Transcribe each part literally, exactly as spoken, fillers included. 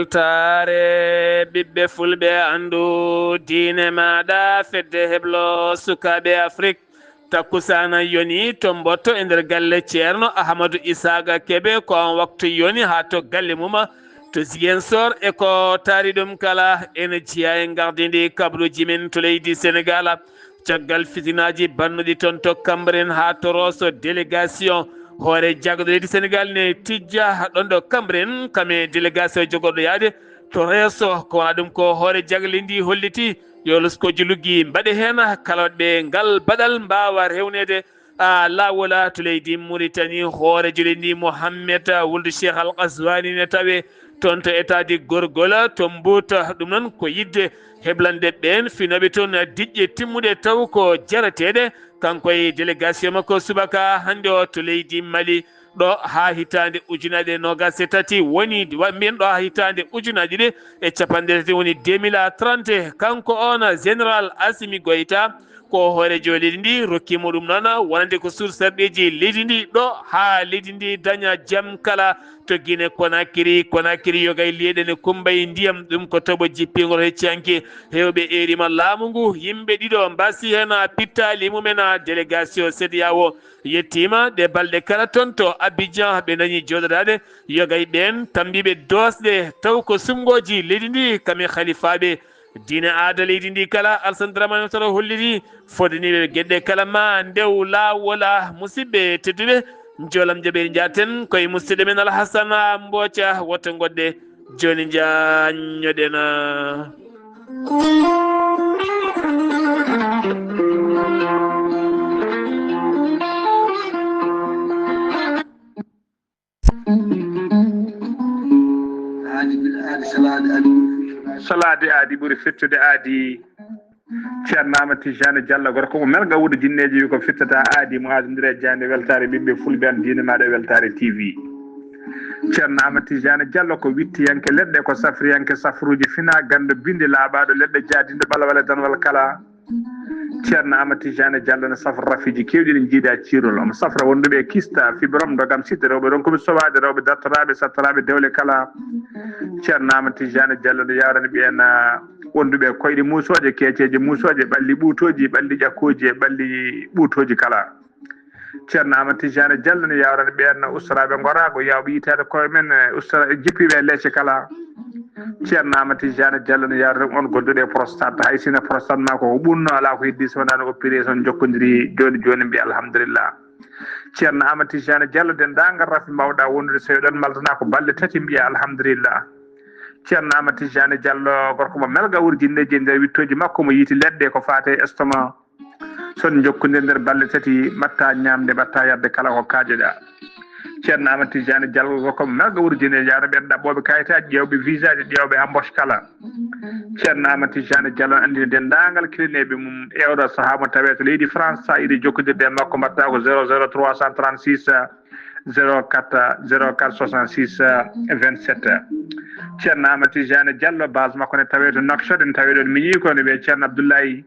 Weltaare ɓiɓɓe fulɓe, anndu diine maaɗa, fedde heblo sukaaɓe Afrik. Takkusaana yoni to Mboto e nder galle Ceerno Ahamadu Isaaga Kebe, ko on waktu yoni haa to galle mum to Ziguinchor. E ko taari ɗum kala, ene jeyaa e gardindi kabaruuji men to leydi Senegaal. Caggal fitinaaji bannuɗi toon to Cambérène haa to Rosso, délégation hoore jagɗo leydi Senegaal ne tijja ɗon ɗo Cambérène, kam e délégation jogorɗo yaade to Rosso. Ko wona ɗum ko hoore jagle ndi holliti yo loskooji luggi mbaɗe heen, kala waɗɓe ngal baɗal mbaawa rewneede a laawol a to leydi Mauritanie. Hoorejo leydi ndi, Mohammed Wuldu Cheikh Al Qaswani, ne tawe toon to état di Gorgola to Mbuuta. Ɗum noon ko yiɗde heblande ɓeen finooɓe toon diƴƴe timmuɗe taw ko jarateeɗe. Kanko e délégation makko subaka hannde o to leydi Mali, ɗo haa hitaande ujunaaje ɗiɗi e noogaas e tati woni, wa-, mbiyen ɗo haa hitaande ujunaaje ɗiɗi e cappanɗe tati woni deux mille trente. Kanko on général Assimi Goïta, ko hoorejo leydi ndi, rokkiimo ɗum noon wonande ko suur sarɗiiji leydi ndi ɗo haa leydi ndi daña jam kala to Guinée Conakry. Conakry yoga e leyɗe ne kumba e ndiyam, ɗum ko toɓo jippingol hecciyanke. Heewɓe eerima laamu ngu, yimɓe ɗiɗo mbasi heen pittaali mumen. Délégation C E D E A O yettiima ɗe balɗe kala toon to Abidjan, ɓe dañi jooɗodaade yoga e ɓeen tambiiɓe doosɗe taw ko sumngooji leydi ndi, kam e halifaaɓe diine aada leydi ndi kala. Alsan Dramane Ouattara holliti fodaniiɓe geɗe kala ma ndew laawol a. Musidɓe tedduɓe, njoolam jaɓeeri njaaten koye musidɗo men Alhassana Mbooca, woto ngoɗɗe jooni njaññoɗen. Aadi bil aadi, salaade aadi ɓuri fettude. Salaade aadi ɓuri fettude aadi. Ceerno Amadou Tijani Diallo, gorko mo melga wuuda jinneeji, wi ko fittata aadi mo aadondiri e jaande weltaare ɓiɓɓe fulɓe an diine maaɗa e weltaare T V. Ceerno Amadou Tijani Diallo ko wittiyanke leɗɗe, ko safriyanke safruuji fina ganndo binde laaɓaaɗo leɗɗe jaadinde ɓalwale danwal kala. Ceerno Amadou Tijani Diallo ne safra rafiiji keewɗi ɗi njiidaa ciirol. Omo safra wonduɓe e kista, fibrom, ndogam, sitte, rewɓe ronkuɓe sowaade, rewɓe dartoraaɓe, sattoraaɓe dewle kala. Ceerno Amadou Tijani Diallo ne yawrani ɓeen, ah, wonduɓe e koyɗe muusooje, keeceeje muusooje, ɓalli ɓuutooji, ɓalli ƴakkooji e ɓalli ɓuutooji kala. Ceerno Amadou Tijani Diallo ne yawrani ɓeen ustoraaɓe ngoraago, yawɓe yitaade koye men, eh, ustora-, jippiiɓe e leece kala. Ceerno Amadou Tijani Diallo ne yawrani on gonduɗo e prostate. Hay sino prostate ma ko ɓunno, alaa ko heddi so wonaa no opération jokkodiri jooni jooni, mbiya alhamdulillah. Ceerno Amadou Tijani Diallo, denndaangal rafi mbawɗa wondude so eɗon maltana ko balɗe tati, mbiya alhamdulillah. Ceerno Amadou Tijani Diallo, gorko mo melga wuuri jinneeji e nder wittooji makko, mo yiiti leɗɗe ko faate estomac. Son jokkondir nder balɗe tati, mbatta ñaamde, mbatta yarde kala ko kaajoɗa. Ceerno Amadou Tijani Diallo ko melga wuuri jinneeji, yawna ɓeen ɗaɓɓooɓe kayitaaji, ƴeewɓe visaaji, ƴeewɓe embauche kala. Ceerno Amadou Tijani Diallo anndini denndaangal kilineeɓe mum e oɗo sahaa mo tawee to leydi France, sa yiɗi jokkondirde e makko, mbatta ko zéro zéro trois cent trente-six, zéro quatre, zéro quatre soixante-six, vingt-sept. Ceerno Amadou Tijani Diallo, base makko ne tawee to Nouakchott, ne tawee ɗon miñi ko ne wiyee Ceerno Abdoulaye.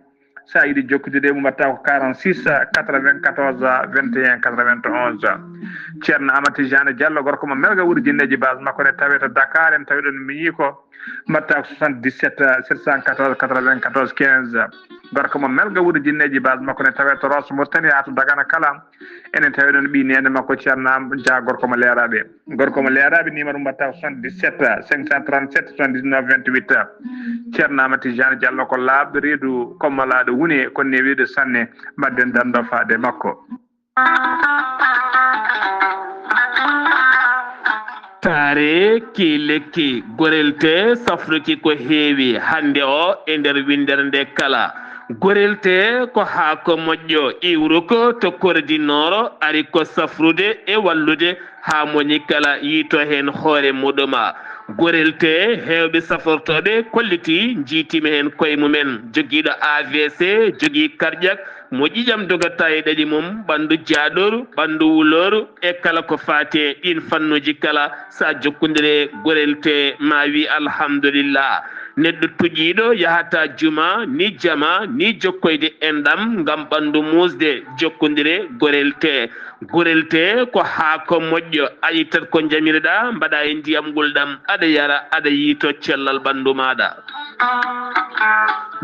Sa yiɗi jokkude e mum, mbatta ko quarante-six quatre-vingt-quatorze vingt et un quatre-vingt-onze. Ceerno Amadou Tijani Diallo, gorko mo melga wuuri jinneeji, base makko ne tawee to Dakar, en tawi ɗon miñi ko, mbatta ko soixante-dix-sept sept cent quatorze quatre-vingt-quatorze quinze. Gorko mo melga wuuri jinneeji, base makko ne tawee to Rosso Mauritanie haa to Dagana kala. Enen tawi ɗon ɓii neene makko Ceerno Am Dia, gorko mo leeraaɓe. Gorko mo leeraaɓe, numéro mbatta ko soixante-dix-sept cinq cent trente-sept soixante-dix-neuf vingt-huit. Ceerno Amadou Tijani Diallo ko laaɓɗo reedu, kommalaaɗo wune, ko newiiɗo sanne. Mbaɗden dando faade makko. Taare ki lekki, gorelte safruki ko heewi hannde o e nder winndere nde kala. Gorelte ko haako moƴƴo iwruko to Kore di Noro, ari ko safrude e wallude haa moni kala yiito heen hoore muɗuma. Gorelte heewɓe safortooɓe kolliti, njiitima heen koye mumen, jogiiɗo A V C, jogii karƴak, mo ƴiƴam dogatta e ɗaɗi mum, ɓanndu jaaɗooru, ɓanndu wulooru, e kala ko faati e ɗiin fannuuji kala, sa jokkondire gorelte ma wi alhamdulillah. Neɗɗo tuƴiiɗo yahata juma, ni jama, ni jokkoyde enɗam ngam ɓanndu muusde. Jokkondire gorel tee. Gorel tee ko haako moƴƴo, a ittat ko njamiriɗaa, mbaɗa e ndiyam ngulɗam, aɗa yara, aɗa yiito cellal ɓanndu maaɗa.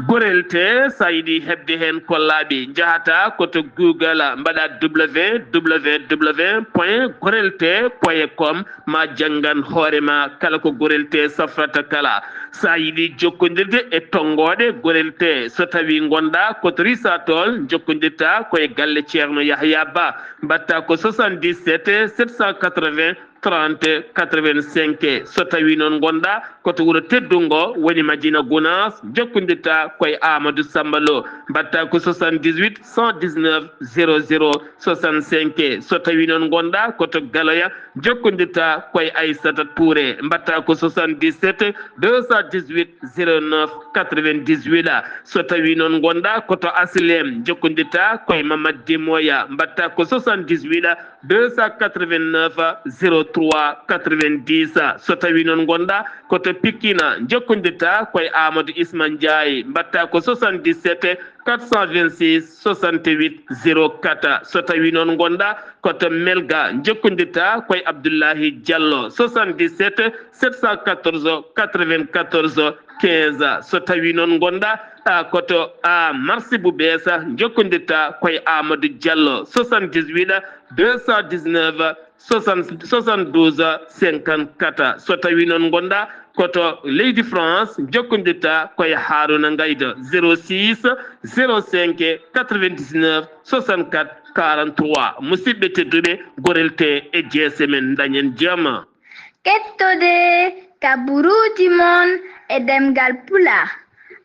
Gorel tee, so a yiɗi heɓde heen ko laaɓi, njahata ko to Google, mbaɗa www point gorel tee point com, ma janngan hoore ma kala ko gorel tee safrata kala. So a yiɗi jokkondirde e tonngooɗe gorel tee, so tawii ngonɗaa ko to Risatol, njokkondirta ko e galle Ceerno Yahya Ba, mbaɗta ko soixante-dix-sept sept cent quatre-vingts trente quatre-vingt-cinq. So tawii noon ngonɗaa ko to wuro teddungo, woni Madina Gunaas, njokkondirta ko e Amadou Samba Lo, mbaɗta ko soixante-dix-huit cent dix-neuf zéro zéro soixante-cinq. So tawii noon ngonɗaa ko to Galoya, njokkondirta ko e Aissata Touré, mbaɗta ko soixante-dix-sept deux cent dix-huit zéro neuf quatre-vingt-dix-huit. So tawii noon ngonɗaa ko to Aslem, njokkondirta ko e Mamad Dimoya, mbaɗta ko soixante-dix-huit deux cent quatre-vingt-neuf zéro trois quatre-vingt-dix. So tawii noon ngonɗaa ko to Pikine, njokkondirta ko e Amadou Isma Ndiaye, mbaɗta ko soixante-dix-sept quatre cent vingt-six soixante-huit zéro quatre. So tawii noon ngonɗaa ko to Melga, njokkondirta ko e Abdoulahi Diallo, soixante-dix-sept sept cent quatorze quatre-vingt-quatorze quinze. So tawii noon ngonɗaa, a, ko to, a, Marsi bu Beesa, njokkondirta ko e Amadou Diallo, soixante-dix-huit deux cent dix-neuf soixante, soixante-douze cinquante-quatre. So tawii noon ngonɗaa ko to leydi France, njokkondirta ko e Haruna Ngaydo, zéro six zéro cinq quatre-vingt-dix-neuf soixante-quatre quarante-trois. Musidɓe tedduɓe, gorel tee e jeese men, dañen jam. Kettode kaburuuji mon e ɗemngal Pulaar,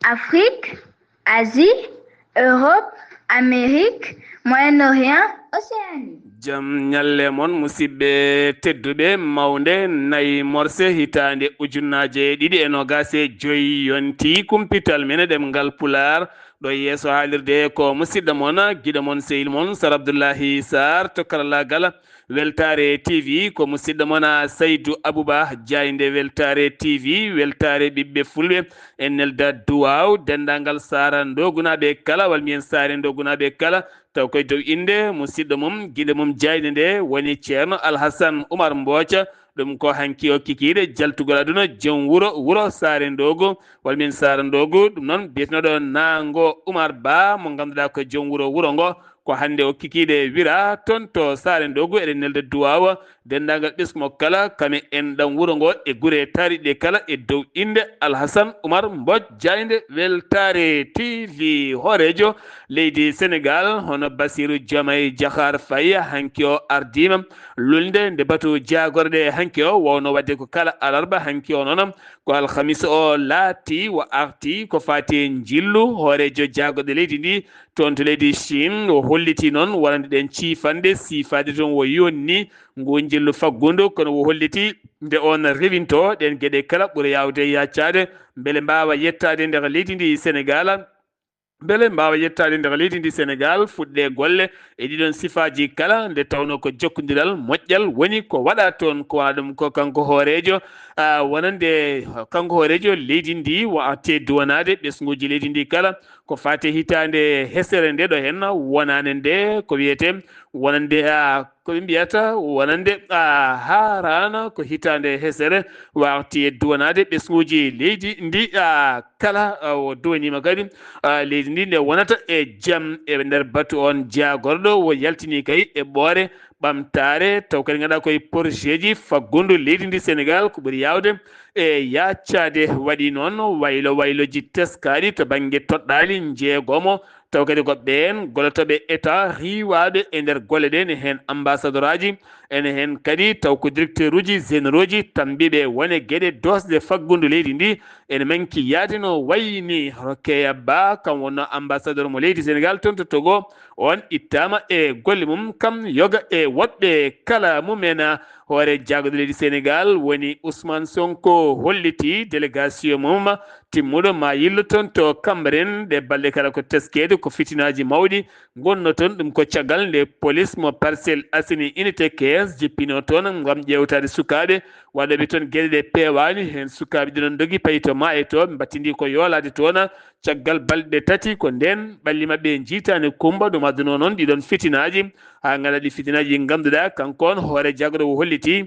Afrique, Asie, Europe, Amérique, Moyen-Orient, Océanie. Jam ñalle mon, musidɓe tedduɓe. Mawnde nayi morse hitaande ujunnaaje ɗiɗi e noogaas e joy yonti kumpital men e ɗemngal Pulaar. Ɗo yeeso haalirde ko musidɗo mon, giɗo mon, sehil mon, Sar Abdullahi Sarr to karallaagal Weltaare T V. Ko musidɗo mon, a, Saydu Abuba Jaaynde, Weltaare T V, weltaare ɓiɓɓe fulɓe. En nelda duwaaw denndaangal Saara Ndogunaaɓe kala, walla mbiyen Saare Ndogunaaɓe kala, taw koye dow innde musidɗo mum, giɗo mum Jaaynde nde woni Ceerno Alhasan Umar Mbooca. Ɗum ko hanki o kikiiɗe jaltugol aduna, joom wuro, wuro Saare Ndogu, walla mbiyen Saara Ndogu. Ɗum noon biyetenooɗo Naango Umar Ba, mo ngannduɗaa ko joom wuro, wuro ngo. Ko hannde o kikiiɗe wira toon to Saare Ndogu. Eɗen nelda duwaawa denndaangal ɓesngu mo kala, kame en ɗam wuro ngo e gure taariɗe kala, e dow innde Alhasan Umar Mboj Jaaynde. Weltaare T V, hooreejo leydi Senegaal, hono Basiru Jomay Jaxaar Fay, hanki o ardiima lulnde nde batu jaagorɗe hanki o wonno waɗde ko kala alarba. Hanki o noon ko alhamis o laati, o arti ko faati e njillu hooreejo jaagorɗe leydi ndi, toon to leydi Chine. O holliti noon wonande ɗeen ciifanɗe siifaade toon, o yonni ngu njillu faggundu, kono o holliti nde oon rewinto ɗeen geɗe kala ɓuri yaawde yaccaade, mbele mbaawa yettaade nder leydi ndi Senegaal, mbele mbaawa yettaade nder leydi ndi Senegaal, fuɗɗe golle e ɗiɗon sifaaji kala, nde tawnoo ko jokkondiral moƴƴal woni ko waɗa toon. Ko waɗa ɗum ko kanko hooreejo, a, wonande kanko hooreejo leydi ndi, waɗte duwanaade ɓesnguuji leydi ndi kala, ko faati hitaande hesere nde ɗo heen wonaande nde, ko wiyetee wonande, a, ko ɓe mbiyata wonande, a, haaraana ko hitaande hesere, waɗte duwanaade ɓesnguuji leydi ndi, a, kala, a, o duwaniima kadi, a, leydi ndi nde wonata e jam. E nder batu oon jaagorɗo o yaltini kay e ɓoore ɓamtaare, taw kadi ngannduɗaa koye projet ji faggundu leydi ndi Senegaal, ko ɓuri yaawde e yaccaade. Waɗi noon waylo waylooji teskaaɗi to bannge toɗɗaali njeegomo, taw kadi ko ɓeen gollotooɓe État riiwaaɓe e nder golle ɗe, ne heen ambassadeur aji, ene heen kadi taw ko directeur uji généraux ji tambiiɓe wone geɗe doosɗe faggundu leydi ndi. Ene manki yaade no wayi ni Rokeya Ba, kam wonno ambassadeur mo leydi Senegaal toon to Togo, oon ittaama e golle mum, kam yoga e woɗɓe kala mumen. Hoore jaagorɗe leydi Senegaal woni Ousmane Sonko holliti délégation mum timmuɗo ma yillu toon to Cambérène. Ɗe balɗe kala ko teskeede, ko fitinaaji mawɗi ngonno toon. Ɗum ko caggal nde police mo Parcelles Assainies unité quinze jippino toon ngam ƴeewtaade sukaaɓe Waɗooɓe toon geɗe ɗe peewaani, heen sukaaɓe ɗiɗon ndogi payi to Maayto, ɓe mbattindii ko yoolaade toon. Caggal balɗe tati, ko ndeen ɓalli maɓɓe njiitaani kumba, ɗum adduno noon ɗiɗon fitinaaji. Haa ngannduɗaa ɗi fitinaaji ɗi ngannduɗaa, kanko on hoore jagoro o holliti,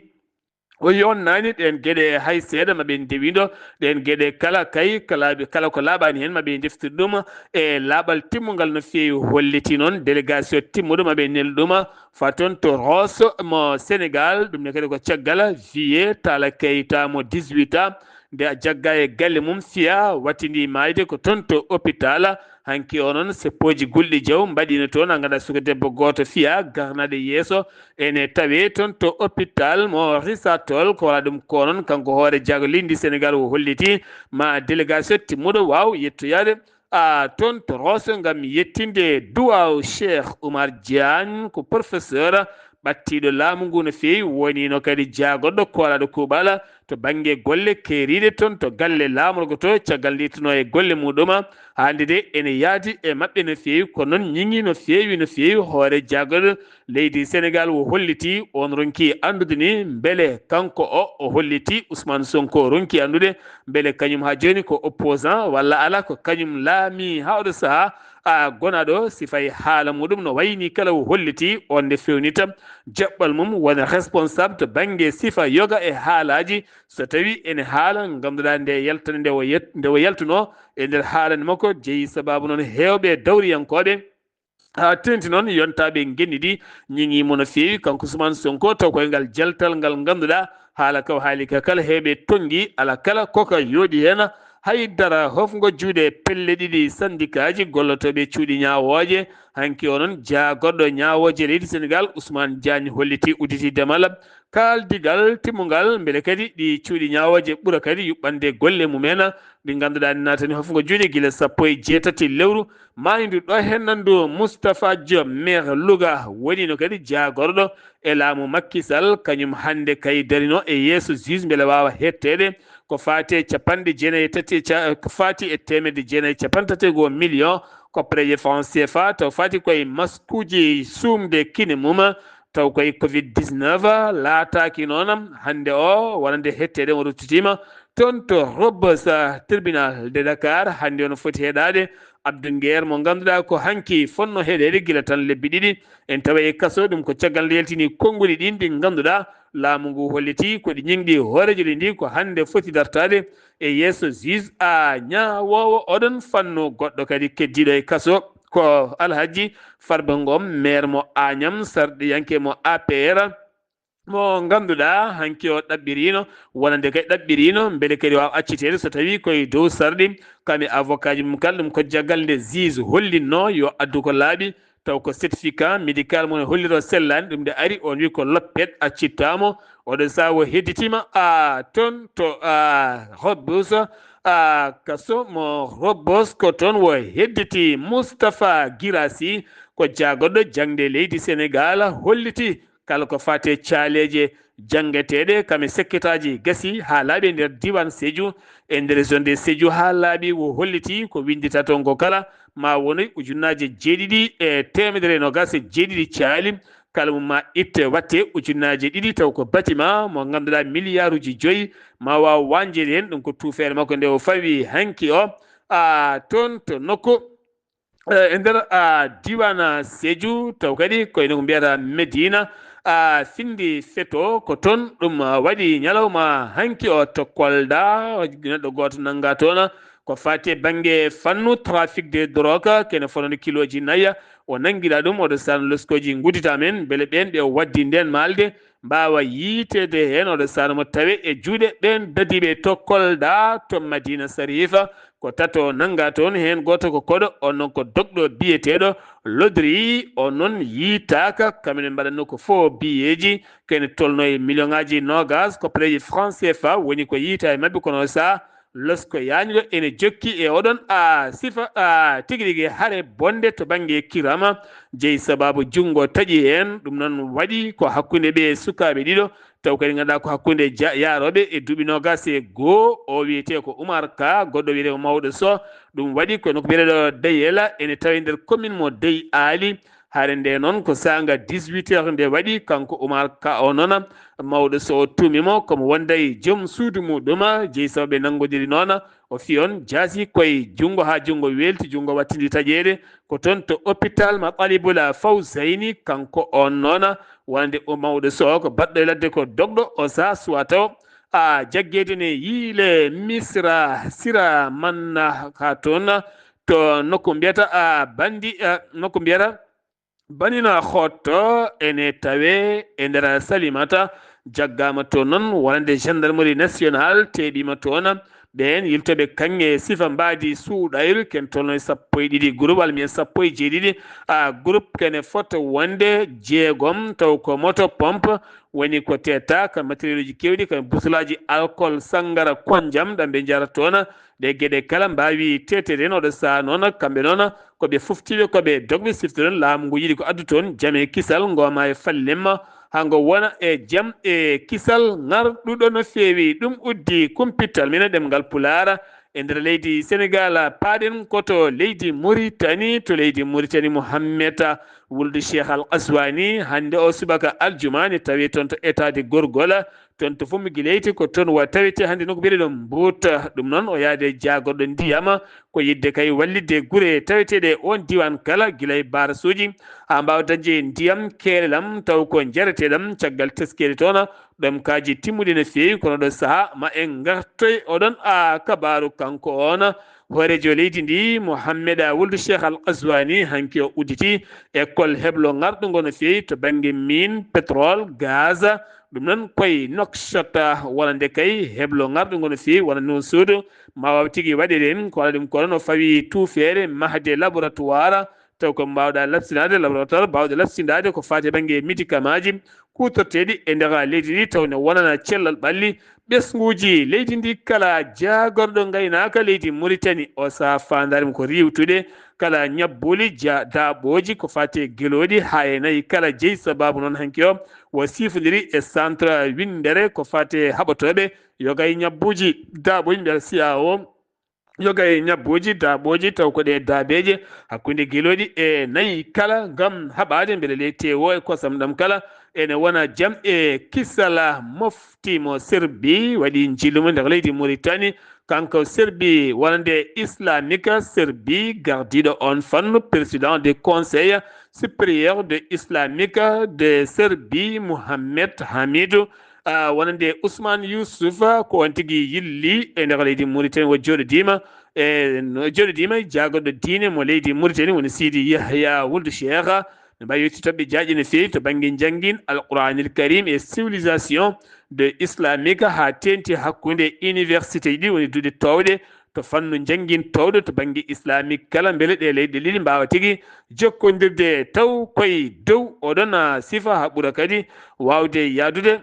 o yonnaani ɗeen geɗe hay seeɗa, ma ɓe ndewindo ɗeen geɗe kala, kay kala, kala ko laaɓaani heen, ma ɓe ndeftir ɗum e laaɓal timmungal no feewi. Holliti noon délégation timmuɗo, ma ɓe nel ɗum fa toon to Rosso mo Sénégal, ɗum ne kadi ko caggal Vieux Talla Keita mo dix-huit ans, nde a jagga e galle mum, fiya wattindi maayde ko toon to hôpital. Hanki o noon, seppooji gulɗi jaw mbaɗiino toon. A nganndaa suka debbo gooto fiya garnaade yeeso ene tawee toon to hôpital mo Risatol. Ko wala ɗum ko noon, kanko hoore jaago leydi Sénégal o holliti ma délégation timmuɗo waaw yettoyaade a toon to Rosso ngam yettinde duwaaw Cheikh Oumar Diagne, ko professeur ɓattiiɗo laamu ngu no feewi, woniino kadi jaagorɗo koolaaɗo kuuɓal to bannge golle keeriiɗe toon to galle laamorgo to, caggal nde ittunoo e golle muɗum. Hannde de ene yaadi e maɓɓe no feewi, ko noon ñiŋi no feewi, no feewi hoore jaagorɗo leydi Sénégal o holliti, on ronki anndude ni mbele kanko o, o holliti Ousmane Sonko ronki anndude mbele kañum haa jooni ko opposant walla alaa, ko kañum laami haa oɗo sahaa. A gonaaɗo, si fayi haala muɗum no wayni kala o holliti, on nde fewnita jaɓɓal mum wona responsable to bannge sifa yoga e haalaaji. So tawi ene haala, ngannduɗaa nde yaltani nde o yet-, nde o yaltunoo e nder haalande makko, jeyi sababu noon heewɓe dawriyankooɓe haa teeŋti noon yontaaɓe ngenndi ndi ñiŋii mo no feewi, kanko Ousmane Sonko, taw koye ngal jaltal ngal ngannduɗaa haala ka o haali ka kala heewɓe tonngi, ala kala ko ka yooɗi heen. Hay dara, hofngo juuɗe pelle ɗiɗi sandikaaji gollotooɓe cuuɗi ñaawooje. Hanki o noon, jaagorɗo ñaawooje leydi Senegaal, Ousmane Diagne, holliti udditi damal kaaldigal timmungal, mbele kadi ɗi cuuɗi ñaawooje ɓura kadi yuɓɓande golle mum en, ɗi ngannduɗaa ne naatani hofngo juuɗe gila sappo e jeetati lewru maayndu. Ɗo heen nandu Moustapha Diop, maire Louga, woniino kadi jaagorɗo e laamu Macky Sall, kañum hannde kay darino e yeeso juge mbele waawa hetteede ko faati e capanɗe jeenayi e tati e ca-, ko faati e teemedde jeenayi e capanɗe tati e goo million koppareeje franc C F A, taw faati koye maskuuji suumde kine mum, taw koye covid dix-neuf. Laataaki noon hannde o wonande hetteede, o ruttitiima toon to Rebeuss, tribunal de Dakar. Hannde o no foti heɗaade Abdou Nguer mo ngannduɗaa ko hanki fotno heɗeede gila tan lebbi ɗiɗi. En tawa e kaso, ɗum ko caggal nde yaltini konnguɗi ɗin ɗi ngannduɗaa laamu ngu holliti ko ɗi ñiŋɗi hooreejo leydi ndi ko hannde foti dartaade e yeeso juge a ñaawoowo. Oɗon fannu goɗɗo kadi keddiiɗo e kaso ko Alhaji Farba Ngom, maire mo Agnam, sarɗiyanke mo A P R, mo ngannduɗaa hanki o ɗaɓɓiriino, wonande kadi ɗaɓɓiriino mbele kadi waawa acciteede so tawii koye dow sarɗi, kam e avocat ji mum kala. Ɗum ko caggal nde juge hollinnoo yo addu ko laaɓi, taw ko certificat médical mo holliroo sellaani, ɗum nde ari, on wi ko loppet, accittaamo. Oɗo sahaa o hedditiima a toon to a Rebeuss, a kaso mo Rebeuss, ko toon o hedditi. Moustapha Guirassy, ko jaagorɗo jaŋde leydi Senegaal, holliti kala ko faati e caaleeje janngeteeɗe kam e sekkitaaji gasii haa laaɓi e nder diiwaan Sédhiou, e nder zone de Sédhiou haa laaɓi. O holliti ko winndita toon ko kala ma wonoy ujunnaaje jeeɗiɗi e teemedere e noogaas e jeeɗiɗi caali, kala mum ma itte watte ujunnaaje ɗiɗi, taw ko bâtiment mo ngannduɗaa miliyaaruuji joyi ma waaw wañjeede heen. Ɗum ko tuufeere makko nde o fawi hanki o a toon to nokku e nder a diiwaan Sédhiou, taw kadi koye nokku mbiyata Médina a Findi Feto. Ko toon ɗum waɗi ñalawma hanki o to Kolda, neɗɗo gooto nannga toon ko faati e bannge fannu trafic de drogue, kene fotnde kilooji nayi. O nanngiɗaa ɗum, oɗo sahaa loskooji ngudditaa men, mbele ɓeen ɓe o waddi ndeen maalde mbaawa yiiteede heen. Oɗo sahaa mo tawe e juuɗe ɓeen dadiiɓe to Kolda, to Madina Sarifa. Ko tato nannga toon, heen gooto ko koɗo, on noon ko dogɗo biyeteeɗo Lodri, on noon yiitaaka. Kamɓe ne mbaɗatnoo ko fo biyeeji, kene tolnoo e miliyoŋaaji noogaas koppareeji franc C F A, woni ko yiita e maɓɓe, kono o sahaa losko yaajngo ene jokki e oɗon a sifa a tigi rigi hare bonde to bannge kirama, jeyi sababu junngo taƴi heen. Ɗum noon waɗi ko hakkunde ɓe sukaaɓe ɗiɗo, taw kadi ngannduɗaa ko hakkunde ja-, yaarooɓe e duuɓi noogaas e goo. O wiyetee ko Umar Ka, goɗɗo wiyetee ko Mawɗo Soh. Ɗum waɗi ko nokku biyeteeɗo Deyela, ene tawi nder commune mo Dey Aali. Hare nde noon ko saanga dix-huit heures nde waɗi, kanko Umar Ka o noon, mawɗo so o tuumi mo, komo wonda e joom suudu muɗum, jeyi sababu ɓe nanngodiri noon, o fii on jaasi koye junngo haa junngo weelti, junngo wattindi taƴeede, ko toon to hôpital Matsalibul Fawzayni, kanko on noon, wonande o mawɗo so ko baɗɗo e ladde ko dogɗo o saha suwa taw, a jaggeede ne yiile Misra, Sira Manna ka toon, to nokku mbiyata, a, Bandi, a, nokku mbiyata Banina Hotto ene tawe e nder Salimata, jaggaama toon noon wonande gendarmerie nationale, teeɓiima toon. Ɓeen yiltooɓe kaŋŋe sifa mbaadi suuɗayru, ken tolno e sappo e ɗiɗi groupe, walla mbiyen sappo e jeeɗiɗi, a, groupe kene fota wonde jeegom, taw ko moto pompe woni ko teeta, ka matériel uji keewɗi, ka busulaaji, alcool, sanngara, konjam, ɗam ɓe njara toon. Ɗe geɗe kala mbaawi teeteede heen oɗo sahaa noon, kamɓe noon ko ɓe foftiiɓe, ko ɓe dogɓe siftoren laamu ngu yiɗi ko addu toon jam e kisal, ngooma e fallimma, haa ngo wona e jam e kisal ŋarɗuɗo no feewi. Ɗum uddi kumpital men e ɗemngal Pulaar e nder leydi Senegaal. Paaɗen ko to leydi Muritani, to leydi Muritani, Muhammed Wuldu Cheikh Al Qaswani, hannde o subaka aljuma ne tawi toon to État de Gorgol, toon to Fummi Gileyti, ko toon wa tawete hannde nokku biyeteeɗo Mbuuta. Ɗum noon o yaade jaagorɗo ndiyam, ko yiɗde kay wallitde gure taweteeɗe oon diiwaan kala, gila e baarasuuji, haa mbaawa dañde ndiyam keelelam, taw ko njareteeɗam, caggal teskeede toon, ɗomkaaji timmuɗi no feewi, kono ɗo sahaa ma en ngartoy oɗon a kabaaru kanko oon. Hooreejo leydi ndi, Mohammed Wuldu Cheikh Al Qaswani, hanki o udditi école heblo ŋarɗungo no feewi to bannge mine, pétrole, gaz. Ɗum noon koye Nouakchott wonande kay heblo ŋarɗungo no feewi, wona noon suudu ma waaw tigi waɗede heen. Ko waɗa ɗum ko no fawi tuufeere mahde laboratoire, taw ko mbaawɗa labsinaade, laboratoire baawɗo labsindaade ko faati e bannge médicamentji kuutorteeɗi e nder leydi ndi, taw ne wonana cellal ɓalli ɓesnguuji leydi ndi kala. Jaagorɗo ngaynaaka leydi Muritani o sahaa faandaare mum ko riiwtude kala ñabbuuli ja-, daaɓooji ko faati e gelooɗi haa e nayi kala jeyi. Sabaabu noon hanki o, o siifondiri e centre winndere ko faati e haɓotooɓe yoga e ñabbuuji daaɓooji, mbiyata C A O, yoga e ñabbuuji daaɓooji, taw ko ɗe daabeeje hakkunde gelooɗi e nayi kala, ngam haɓaade mbele ley tewo e kosam ɗam kala ene wona jam e kisala. Mofti mo Serbi waɗi njillumo nder leydi Muritani, kanko Serbi wonande Islamique Serbi, gardiiɗo on fannu, président du Conseil supérieur de Islamique de Serbie, Mohamed Hamidou, a, wonande Ousmane Youssouf, ko on tigi yilli e nder leydi Mauritanie, o jooɗodiima e, no jooɗodiima e jaagorɗo diine mo leydi Mauritanie, woni Sidi Yahya Wuld Cheikh. No mbawi yetti toɓɓe jaaƴe no feewi to bannge njanngin Alquranil Karim e civilisation de islamique, haa teenti hakkunde université ji ɗi, woni duɗe toowɗe to fannu njanngin toowɗo to bannge islamique kala, mbele ɗe leyɗe ɗiɗi mbaawa tigi jokkondirde taw koye dow oɗon, a, sifa, haa ɓura kadi waawde yahdude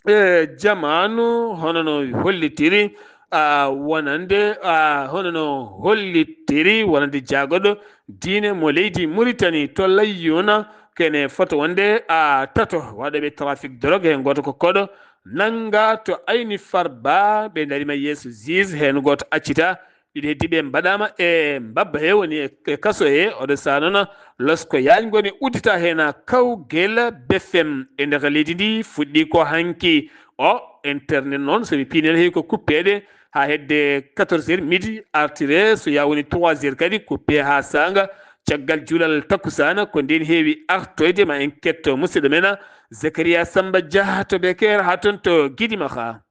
e jamaanu, hono no hollitiri, a, wonande, a, hono no hollitiri wonande jaagorɗo diine mo leydi Mauritanie to Layyuna, kene fota wonde, a, tato waɗooɓe trafic drogue, heen gooto ko koɗo nannga to Ayni Farba, ɓe ndariima yeeso juge, heen gooto accitaa, ɗiɗi heddiiɓe mbaɗaama e mbabba he, woni e, e kaso he. Oɗo sahaa noon, losko yaañgo ne uddita heen kawgel B F M e nder leydi ndi, fuɗɗii ko hanki. O internet noon, so mi piinii, heewi ko kuppeede haa hedde quatorze heures, midi artire, so yaa woni trois heures kadi kuppe haa saanga. Caggal juulal takkusaana, ko ndeen heewi artoyde. Ma en ketto musidɗo men Zakaria Samba Dia to Beker, haa toon to Gidimaxa.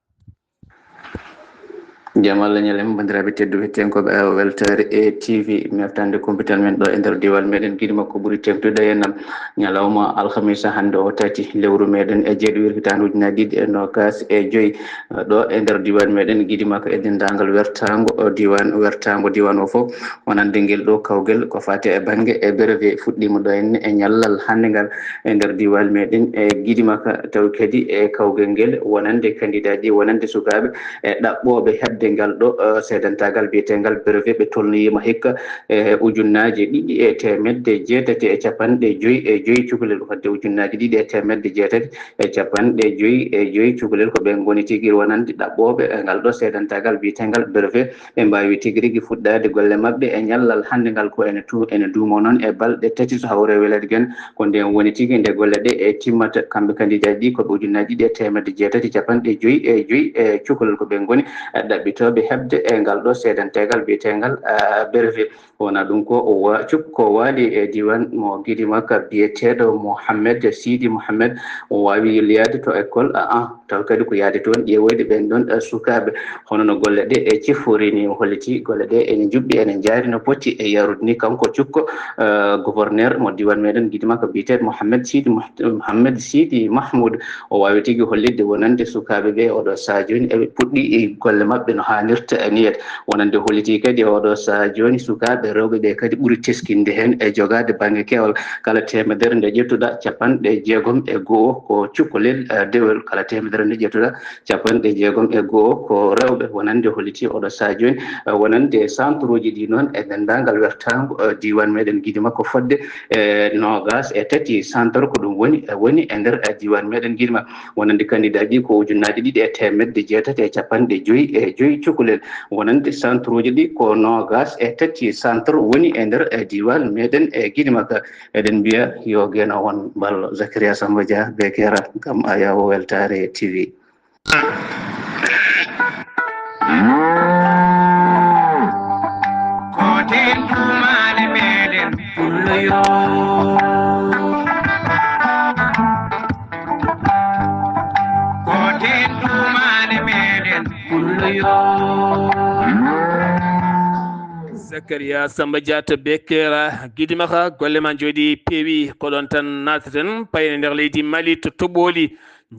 Jam Allah ñalem, banndiraaɓe tedduɓe, tenkooɓe, e weltaare e T V, meftande kumpital men ɗo e nder diiwal meɗen Gidimaxa, ko ɓuri teeŋtude e nam. Ñalawma alhamisa hannde o, tati lewru meɗen e jeeɗiwiri, hitaande ujunaaji ɗiɗi e noogas e joy, ɗo e nder diiwal meɗen Gidimaxa e denndaangal wertaango o diiwaan, wertaango diiwaan o fof. Wonande ngel ɗo kawgel ko faati e bannge e brevet fuɗɗiima ɗo henne e ñallal hannde ngal e nder diiwal meɗen e Gidimaxa, tawi kadi e kawgel ngel wonande kandidaaji, wonande sukaaɓe e ɗaɓɓooɓe heɓde ngal ɗo, eh, seedantaagal biyeteengal brevet, ɓe tolnoyiima hikka e ujunnaaje ɗiɗi e teemedde jeetati e capanɗe joyi e joyi cukalel, ko fadde ujunnaaje ɗiɗi e teemedde jeetati e capanɗe joyi e joyi cukalel. Ko ɓe ngoni tigi wonande ɗaɓɓooɓe e ngal ɗo seedantaagal biyeteengal brevet. Ɓe mbaawi tigi rigi fuɗɗaade golle maɓɓe e ñallal hannde ngal, ko ene tu-, ene duumo noon e balɗe tati, so hawre welade gen. Ko ndeen woni tigi nde golle ɗe e timmata. Kamɓe kandidaaji ɗi ko ɓe ujunnaaji ɗiɗi e teemedde jeetati capanɗe joyi e joyi e cukalel. Ko ɓe ngoni ɗaɓɓitooɓe heɓde e ngal ɗo seedanteegal biyeteengal, ah, brevet. Wona ɗum ko o wa-, cukko waali e diiwaan mo Gidimaka biyeteeɗo Mohammed Sidi Mohammed. O waawi yilloyaade to école, a, a, taw kadi ko yahde toon ƴeewoyde ɓeen ɗoon, eh, sukaaɓe. Hono no golle ɗe e ciforii ni, o holliti golle ɗe ene njuɓɓi, ene njaari no poti e yahrude ni. Kanko cukko, eh, gouverneur mo diiwaan meɗen Gidimaka biyeteeɗo Mohammed Sidi Moh-, Mohammed Sidi Mahmoud, o waawi tigi hollitde wonande sukaaɓe ɓe oɗo sahaa jooni eɓe puɗɗi e golle maɓɓe no haanirta e niyat. Wonande holliti kadi e oɗo sahaa jooni sukaaɓe rewɓe ɓe kadi ɓuri teskinde heen e jogaade bannge keewal. Kala teemedere nde ƴettuɗa, capanɗe jeegom e go'o ko cukkolel, eh, dewel. Kala teemedere nde ƴettuɗa, capanɗe jeegom e go'o ko rewɓe. Wonande holliti oɗo sahaa jooni, eh, wonande centre uji ɗi noon e denndaangal wertaango, eh, diiwaan meɗen Gidimaka fodde e noogaas e tati centre ko ɗum woni, eh, woni e nder, eh, diiwaan meɗen Gidimaka. Wonande kandidaaji ko ujunnaaje ɗiɗi e teemedde jeetati e capanɗe joyi e joyi cukalel. Wonande centre uji ɗi ko noogaas e tati centre woni e nder, eh, diiwaan meɗen e Gidimaka. Eɗen mbiya yo geno on ballo. Zakaria Samba Dia, Bekera, kam ayawo weltaare T V. Ko ten tumaale meɗen pullo yo. Ko ten tumaale meɗen pullo yo. Zakaria Samba Dia to Bekera, Gidimaka, golle ma njooɗi peewi. Ko ɗoon tan naataten, payen e nder leydi Mali to Toɓooli.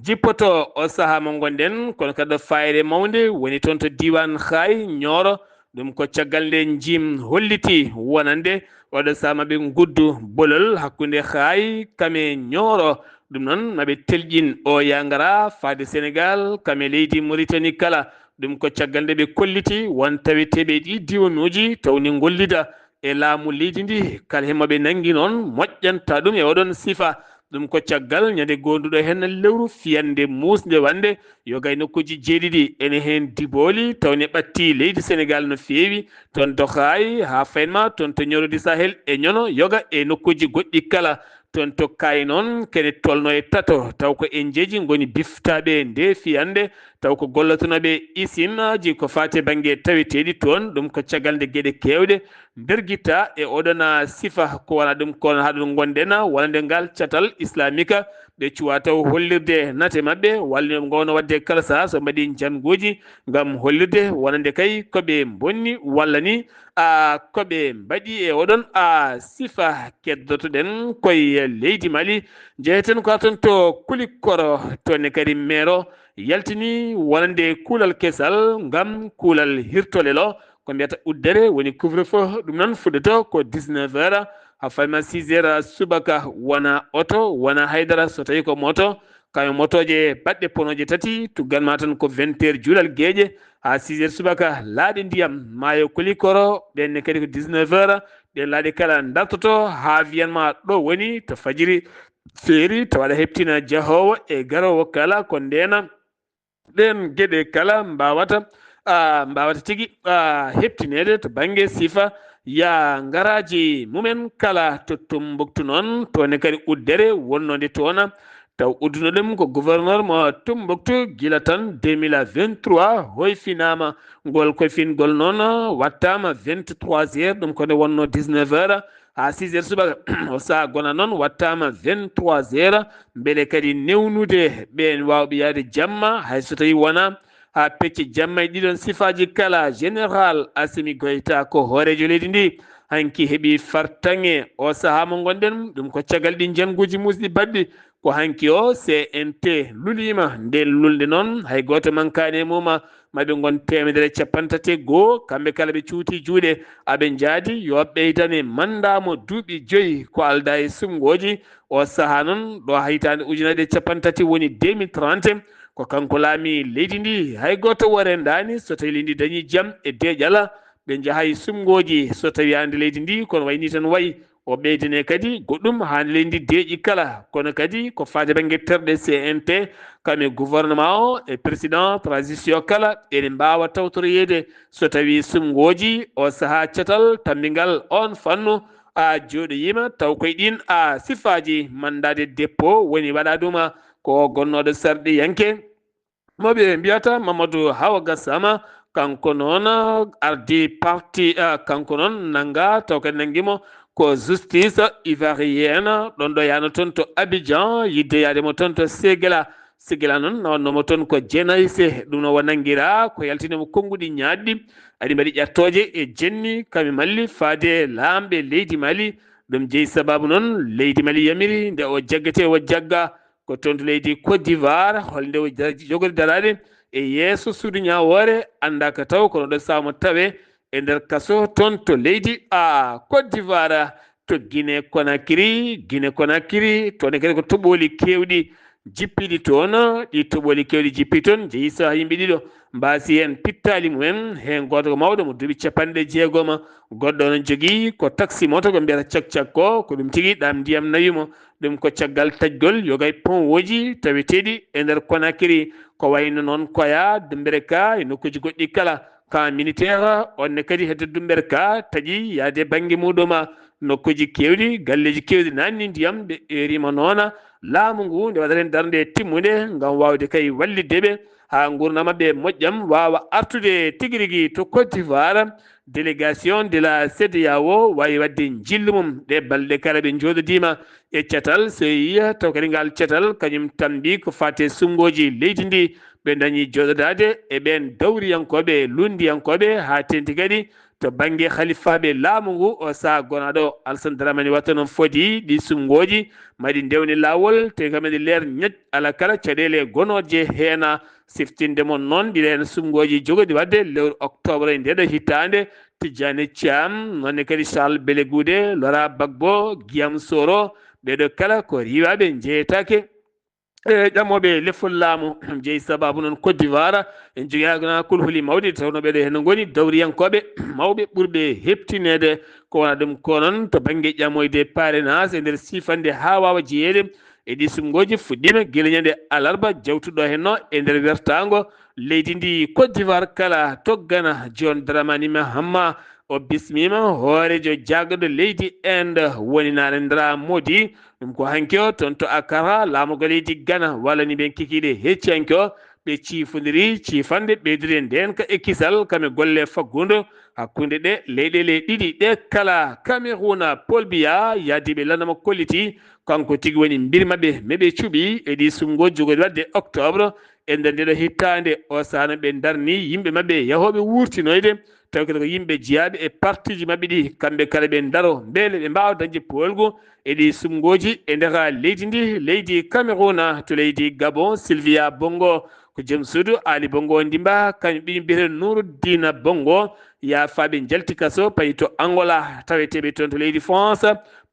Jippoto o sahaa mo ngonɗen, kono kadi ɗo fayre mawnde woni toon to diiwaan Haay Ñooro. Ɗum ko caggal nde njiim holliti wonande oɗo sahaa maɓe nguddu bolol hakkunde Haay kame Ñooro. Ɗum noon maɓe telƴin o yangara faade Senegal kame leydi Mauritanie kala. Ɗum ko caggal nde ɓe kolliti won taweteeɓe ɗi diiwanuuji tawni ngollida e laamu leydi ndi, kala he maɓe nanngi noon moƴƴanta ɗum e oɗon sifa. Ɗum ko caggal ñande goonduɗo heen lewru fiyannde muusnde wannde yoga e nokkuuji jeeɗiɗi, ene heen Dibooli, tawne ɓatti leydi Senegal no feewi, toon to Haay, haa faynma toon to Ñooro di Sahel e Ñono, yoga e nokkuuji goɗɗi kala. Toon to Kaay noon, kene tolno e tato, taw ko enjeeji ngoni biftaaɓe nde fiyannde, taw ko gollotonooɓe isimaaji ko faati e bannge taweteeɗi toon. Ɗum ko caggal nde geɗe keewɗe mbergitta e oɗon, a, sifa. Ko wona ɗum, kono haɗon ngonɗen, a, wonande ngal catal islamika, ɓe cuwa taw hollirde nate maɓɓe, walla yo ɓe ngowno waɗde kala sahaa so mbaɗi njannguuji ngam hollirde wonande kay ko ɓe mbonni walla ni, a, ko ɓe mbaɗi e oɗon, a, sifa. Keddotoɗen koye leydi Mali, njeheten ko toon to Kulikoro, toon ne kadi meero yaltini wonande kuulal kesal ngam kuulal hirtolel o, ko mbiyata uddere woni couvre-feu. Ɗum noon fuɗɗoto ko dix-neuf heures, haa faynma six heures subaka, wona oto, wona haydara, so tawi ko moto, kañum motooje baɗɗe ponooje tati, tuggan ma tan ko vingt heures juulal geeƴe haa six heures subaka. Laaɗe ndiyam maayo Kulikoro, ɗeen ne kadi ko dix-neuf heures, ɗeen laaɗe kala dartoto haa wiyan ma ɗo woni to fajiri feeri, tawa aɗa heptina jahoowo e garoowo kala. Ko ndeena ɗeen geɗe kala mbaawata, a, mbaawata tigi, a, heptineede to bannge sifa ya ngaraaji mumen kala. To Tumbuktu noon, toon ne kadi uddere wonnode toon, taw udduno ɗum ko gouverneur mo Tumbuktu gila tan deux mille vingt-trois hoyfinaama. Ngol koyfingol noon wattaama vingt-trois heures, ɗum ko nde wonnoo dix-neuf heures, haa six heures subaka. O sahaa gona noon wattaama vingt-trois heures, mbele kadi newnude ɓeen waawɓe yahde jamma, hay so tawii wonaa haa pecce jamma e ɗiɗon sifaaji kala. Général Assimi Goïta ko hooreejo leydi ndi, hanki heɓi fartaŋŋe. O sahaa mo ngonɗen, ɗum ko caggal ɗi njannguuji muusɗi baɗɗi. Ko hanki o C N T luliima. Ndeen lulnde noon, hay gooto mankaani e mum, maɓe ngon teemedere e capanɗe tati e goo, kamɓe kala ɓe cuuti juuɗe, aɓe njaadi yo ɓeydane mannda mo duuɓi joyi ko aldaa e suɓngooji. O sahaa noon, ɗo hitaande ujunere e capanɗe tati woni deux mille trente, Ko kanko laami leydi ndi, hay gooto woorendaani so tawii leydi ndi dañii jam e deeƴal. Ɓe njahay sumngooji so tawii hannde leydi ndi kono wayi ni tan wayi. O ɓeydane kadi goɗɗum, hannde leydi ndi deeƴi kala, kono kadi ko faade bannge terɗe C N T, kam e gouvernement o e président transition kala, ene mbaawa tawtoroyeede so tawii sumngooji o sahaa catal tammbingal oon fannu a jooɗoyiima, taw koye ɗiin a sifaaji mandat de dépôt woni waɗaɗuma ko gonnooɗo sarɗiyanke. Mo ɓe mbiyata Mamadou Hawa Gassama, kanko noon ardi parti, ah, kanko noon nannga, taw kadi nanngi mo ko justice ivoirienne, ɗoon ɗo yahno toon to Abidjan, yidde yahde mo toon to Séguéla. Séguéla noon nawatno mo toon ko G N I C, ɗum no o nanngiraa ko yaltinde mo konnguɗi ñaaɗɗi, aɗi mbaɗi ƴattooje e jenni, kam e Mali, faade laamɓe leydi Mali. Ɗum jeyi sabaabu noon leydi Mali yamiri nde o jaggete o jagga ko toon to leydi Côte d'Ivoire, holnde o jogori daraade e yeeso suudu ñaawoore, anndaaka taw kono ɗo sahaa mo tawe e nder kaso toon to leydi a Côte d'Ivoire, to Guinée Conakry. Guinée Conakry, toon e kadi ko toɓooli keewɗi jippiiɗi toon, ɗi toɓooli keewɗi jippii toon, jeyi sahaa yimɓe ɗiɗo mbaasi heen pittaali mumen, heen gooto ko mawɗo mo duuɓi capanɗe jeegom, goɗɗo o no jogii ko taxi moto ko mbiyata cak-cak ko, ko ɗum tigi ɗaam ndiyam nawi mo. Ɗum ko caggal taƴgol yogay pont wooji taweteeɗi e nder Conakry, ko wayno noon Koya, Dumberka e nokkuuji goɗɗi kala. Ka militaire, on ne kadi hedde Dumberka taƴi yaade bannge muɗum, nokkuuji keewɗi, galleeji keewɗi naanni ndiyam, ɓe eerima noona laamu ngu nde waɗata heen darnde timmunde ngam waawde kay wallitde ɓe haa nguurndam maɓɓe moƴƴam waawa artude tigi rigi to Côte d'Ivoire. Délégation de la CEDEAO waawi waɗde njillu mum ɗe balɗe kala ɓe njooɗodiima e catal, so yiya taw kadi ngal catal kañum tambi ko faati e sumngooji leydi ndi, ɓe dañi jooɗodaade e ɓeen dawriyankooɓe lunndiyankooɓe, haa teeŋti kadi to bannge halifaaɓe laamu ngu, o sahaa gonaaɗo Alassane Dramane watta noon fodi ɗi sumngooji, maɗi ndewni laawol, te kam eɗi leer ñaƴ, ala kala caɗeele gonooje heena. Siftinde mon noon, ɗiɗo heen sumngooji jogori waɗde lewru octobre e ndeeɗo hitaande, Tijjani Thiam, noon ne kadi Charles Belegude, Laurent Gbagbo, Guillaume Soro, ɓeeɗo kala ko riiwaaɓe njeyetaake e ƴamooɓe lefol laamu. Jeyi sabaabu noon Côte d'Ivoire, en jogii hagana kulhuli mawɗi, tawnoo ɓeeɗo heen ngoni dawriyankooɓe mawɓe ɓurɓe heɓtineede. Ko wona ɗum ko noon to bannge ƴamoyde parrainage e nder siifannde haa waawa jeyeede e ɗi sumngooji fuɗɗiima gila ñande alarba jawtuɗo heen o e nder wertaango leydi ndi Côte d'Ivoire kala to Ghana, John Dramani Mahama o bismiima hooreejo jaagorɗo leydi Inde woni Narendra Modi. Ɗum ko hanki o toon to Accra, laamorgo leydi Ghana wallani ɓeen kikiiɗe hecciyanke o, ɓe ciifondiri ciifande ɓeydude ndeenka e kisal kam e golle faggudu hakkunde ɗe leyɗeele ɗiɗi ɗe kala. Cameroun, Paul Biya, yahdiiɓe lannda makko kolliti, kanko tigi woni mbiri maɓɓe, meɓe cuɓi e ɗi sumngooji jogori waɗde octobre e nder ndeɗo hittaande. O sahaa no ɓe ndarni yimɓe maɓɓe yahooɓe wuurtinoyde, tawi kadi ko yimɓe jeyaaɓe e partiji maɓɓe ɗi, kamɓe kala ɓe ndaro, mbele ɓe mbaawa dañde poolgu e ɗi sumngooji e nder leydi ndi, leydi Cameroun, to leydi Gabon, Sylvia Bongo, ko joom suudu Ali Bongo Ndimba, kañum ɓiɗi mbiyeten Nuruddina Bongo, yaafaaɓe njalti kaso, payi to Angola, taweteeɓe toon to leydi France,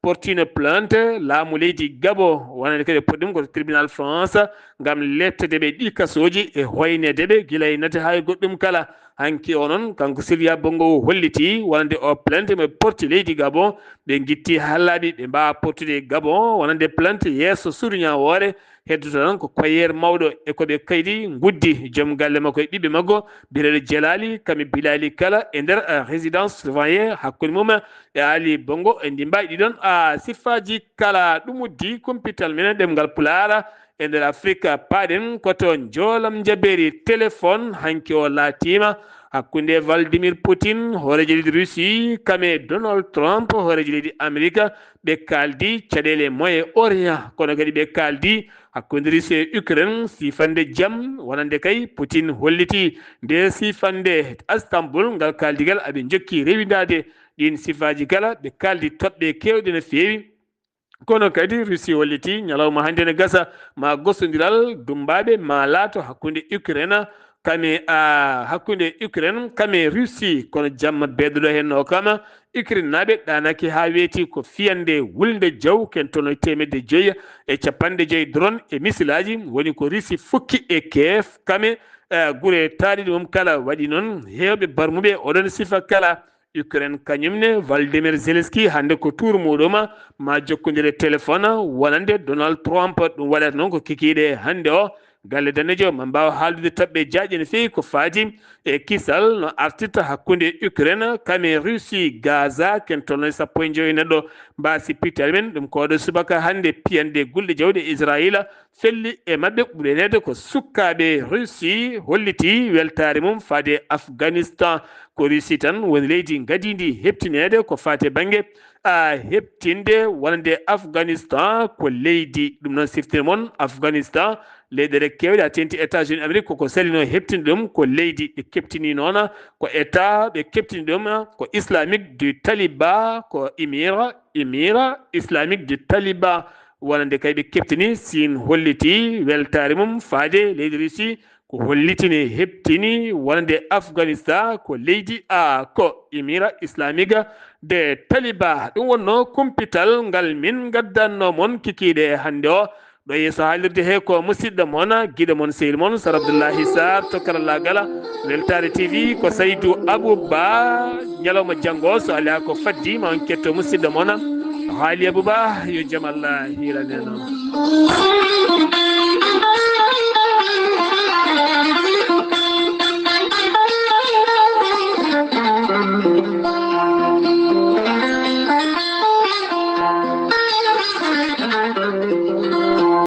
portino plainte laamu leydi Gabon, wonande kadi e potɗum ko to tribunal France, ngam lettede ɓe ɗi kasooji e hoyneede ɓe gila e nate haa e goɗɗum kala. Hanki o noon, kanko Sylvia Bongo o holliti wonande o plainte mo porti leydi Gabon, ɓe ngitti hallaaɓi ɓe mbaawa portude e Gabon wonande plainte yeeso suudu ñaawoore. Heddoto noon ko koyeer mawɗo e ko ɓe kaydi nguddi joom galle makko e ɓiɓɓe makko, biyeteeɗo Jelali, kam e Bilali kala e nder, eh, résidence surveillée hakkunde mum e Ali Bongo e Ndimba. Ɗi ɗoon, ah, sifaaji kala ɗum uddi kumpital men ɗemngal Pulaar e nder Afrika. Paaɗen ko to njoolam njabeeri téléphone hanki o laatiima hakkunde Vladimir Poutine, hooreejo leydi Russie, kam e Donald Trump, hooreejo leydi Amerika. Ɓe kaaldi caɗeele Moyen Orient, kono kadi ɓe kaaldi hakkunde Russie e Ukraine, siifande jam, wonande kay Poutine holliti nde siifande Istanbul, ngal kaaldigal aɓe njokki rewindaade ɗiin sifaaji kala, ɓe kaaldi toɓɓe keewɗe no feewi. Kono kadi Russie holliti ñalawma hannde ne gasa ma gosondiral dummbaaɓe ma laato hakkunde Ukraine kame a hakkunde Ukraine kame Russie, kono jamma beeɗoɗo hen o kama Ukraine naaɓe ɗaanaki haa weeti ko fiyande wulnde jaw ken tono teemedde joyi e capanɗe joyi drone e misilaaji woni ko Russie fukki e Kiev kame, eh, gure taaɗiɗe mum kala waɗi noon heewɓe barmuɓe oɗon sifa kala. Ukraine kañum ne Volodymyr Zelensky hannde ko tour muɗum ma jokkondire téléphone wonande Donald Trump. Ɗum waɗata noon ko kikiiɗe hannde o galle danejo ma mbaawa haaldude taɓɓe jaaƴe no feewi ko faati e kisal no artirta hakkunde Ukraine kame Russie. Gaza ken tolno e sappo e joyi neɗɗo mbaasi pittali men ɗum ko ɗo subaka hannde piyande gulɗe jawɗe Israila felli e maɓɓe ɓureneede ko sukkaaɓe Russie holliti weltaare mum faade Afghanistan. Ko Russie tan woni leydi gadiindi heɓtineede ko faati e bannge a heɓtinde wonande Afghanistan ko leydi ɗum noon siftir mon Afghanistan leyɗeele keewɗe a tenti États-Unis Amérique koko salino heɓtinde ɗum ko leydi ɓe keɓtini noon ko état ɓe keɓtini ɗum ko islamique du taliba ko imira imira islamique du taliba. Wonande kay ɓe keɓtini siin holliti weltaare mum faade leydi Russie ko hollitini heɓtini wonande Afghanistan ko leydi a ko imira islamiga de taliba. Ɗum wonno kumpital ngal min gaddanno mon kikiiɗe e hannde o ɗo yeeso haalirde he ko musidɗo mon giɗo mon sehil mon sar abdoullahi sar to karallagala. Weltaare T V ko Saydou Abouba. Ñalawma janngo so alaa ko faddi ma on ketto musidɗo mon Haali Abouba, yo jam Allah hiiraneno.